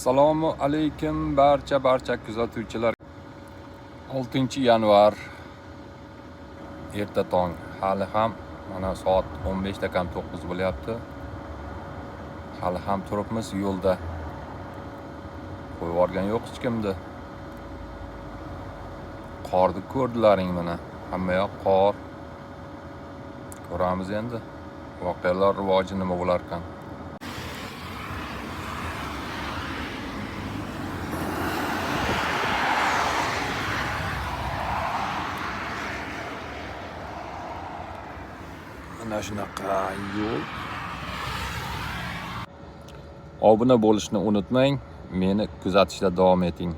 Assalomu alaykum barcha kuzatuvchilar. 6 yanvar erta tong. Hali ham mana soat 15 da kam 9 bo'lyapti. Hali ham turibmiz yo'lda. Qo'yib yuborgan yo'q hech kimni. Qorni ko'rdilaring mana. Hamma yoq qor. Ko'ramiz endi. Voqealar rivoji nima bo'lar ekan. Mana shunaqa yo'l. Obuna bo'lishni unutmang, meni kuzatishda davom eting.